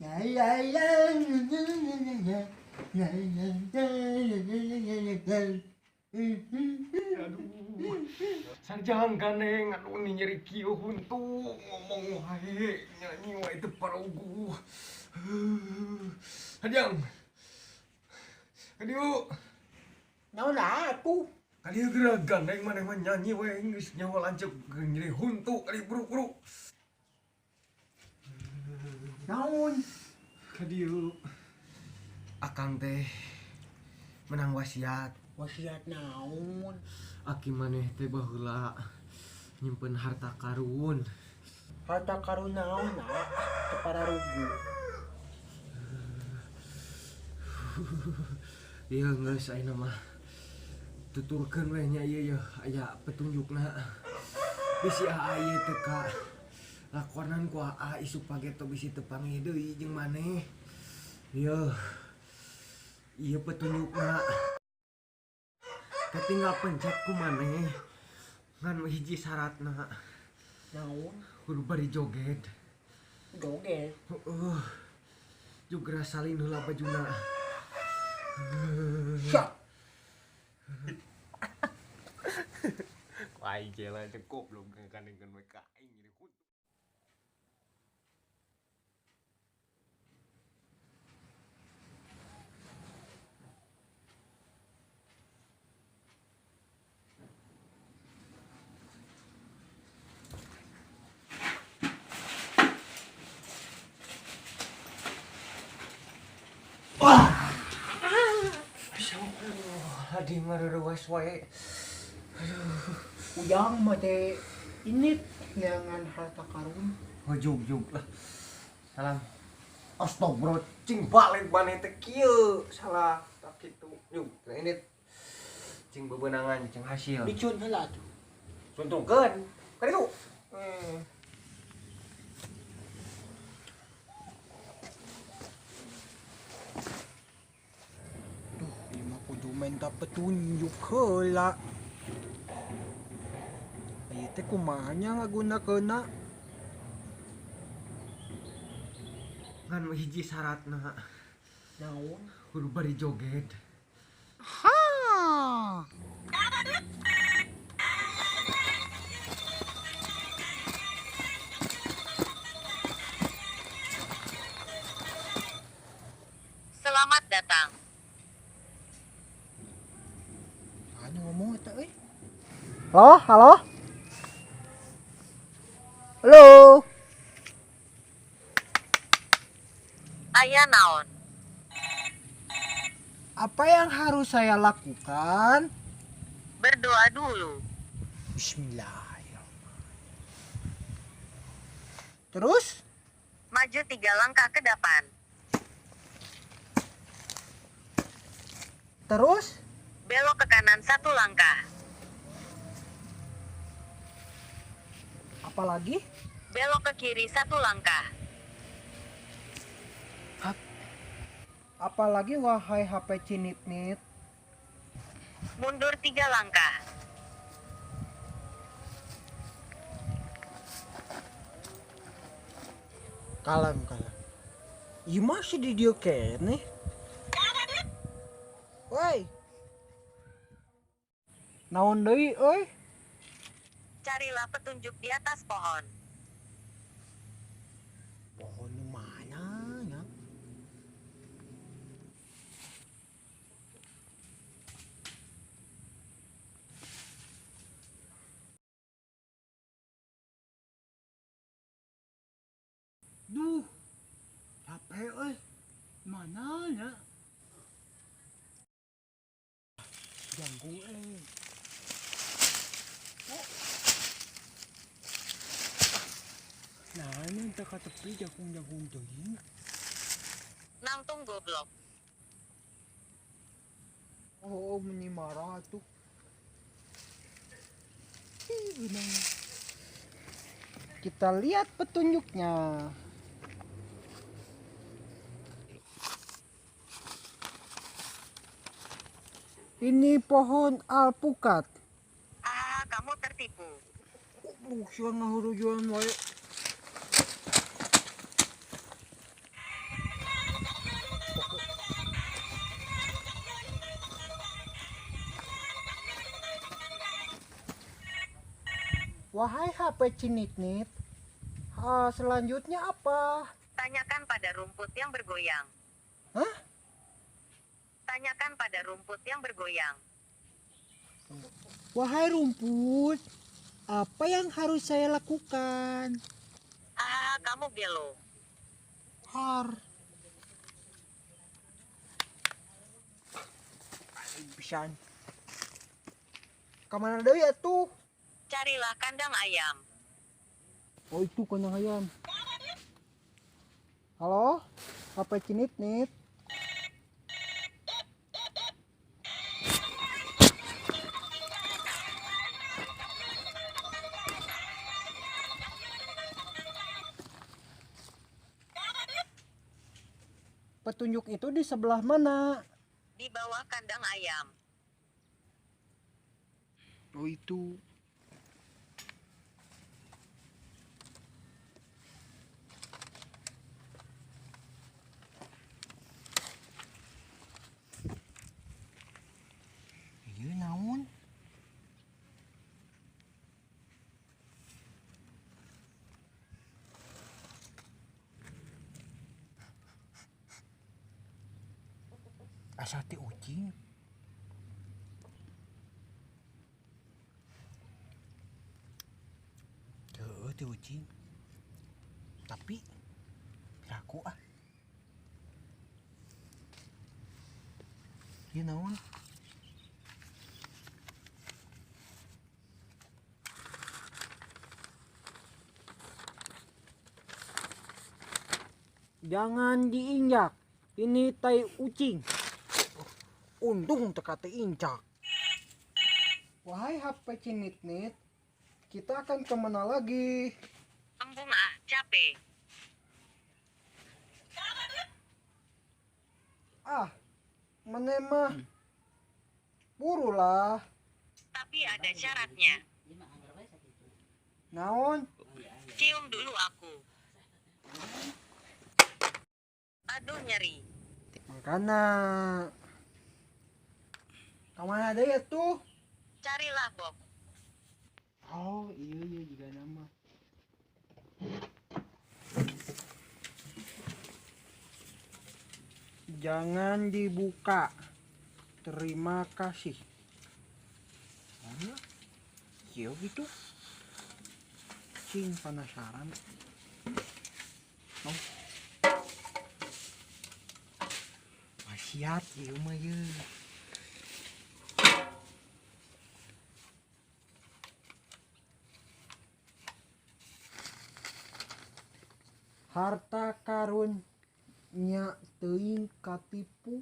Aduh, sarjang gandeng, aduh nih nyeri kieu huntu ngomong wae, nyanyi wae teu parogu. Sarjang. Kadieu. Naon atuh? Kadieu geura gandeng maneh mah nyanyi wae geus nyawa lanceuk nyeri huntu kadieu buru-buru. Naon? Kadieu. Akang teh menang wasiat. Wasiat naon? Aki maneh teh baheula nyimpen harta karun. Harta karun naon, nak? Teu pararugu. Ieu geus ayeuna mah tuturkeun we nya ieu yeuh aya petunjukna. Bisi aa ieu teh ka lakonan ku aa isuk pageto bisi teu panggih deui jeung maneh. Ieu ieu petunjukna. Katinggal pencet ku maneh ngan hiji syaratna. Naon? Kudu bari joget. Joget? Heeh. Jugra salin heula bajuna. Siap. Wah, jela cukup belum kan we ka aing jadi kutu. Wah. Adi mareruas wae. Aduh. Ujang mah teh ini neangan harta karun. Oh, jug lah. Salam. Astagfirullah, cing balik maneh teh kieu. Salah tak kitu. Yuk, nah ini cing bebenangan, cing hasil. Dicun heula tuh. Suntungkeun. Ka ditu. Duh, ieu mah kudu minta petunjuk heula. Ieu teh kumaha nya ngagunakeunna? Ngan hiji syaratna. Naon? Kudu bari joget. Ha. Selamat datang. Anu ngomong eta euy. Halo, halo. Halo. Aya naon? Apa yang harus saya lakukan? Berdoa dulu. Bismillahirrahmanirrahim. Terus? Maju 3 langkah ke depan. Terus? Belok ke kanan 1 langkah. Apalagi? Belok ke kiri 1 langkah. Hap. Apalagi wahai HP cinit-nit? Mundur 3 langkah. Kalem, kalem. Ieu masih di dieu keneh. Woi. Naon deui euy? Carilah petunjuk di atas pohon. Pohon nu mana nya? Duh, capek euy. Mana nya? Jangkung euy. Oh. Nah, ini tak ke tepi jagung-jagung teuing. Nangtung goblok. Oh, meni marah tuh. Ih, benang. Kita lihat petunjuknya. Ini pohon alpukat. Ah, kamu tertipu. Goblok sia ngahurujuan wae. Wahai HP Cinit-nit, ah, selanjutnya apa? Tanyakan pada rumput yang bergoyang. Hah? Tanyakan pada rumput yang bergoyang. Wahai rumput, apa yang harus saya lakukan? Ah, kamu gelo. Har. Pisan. Kamana deui atuh? Carilah kandang ayam. Oh, itu kandang ayam. Halo, HP Cinit-nit. Petunjuk itu di sebelah mana? Di bawah kandang ayam. Oh, itu. Iya naon? Asa ti ucing. Tuh, ti ucing. Tapi piraku ah. Ieu naon? Jangan diinjak. Ini tai ucing. Untung teka injak. Wahai HP Cinit-nit, kita akan kemana lagi? Embung ah, capek. Ah, maneh mah. Burulah. Tapi ada syaratnya. Naon? Cium dulu aku. Aduh, nyeri. Makana. Kamana deui atuh? Carilah Bob. Oh, iya juga nama. Jangan dibuka. Terima kasih. Mana? Iya gitu. Cing penasaran. Oh. Wasiat ieu mah ye. Harta karun nya teuing katipu.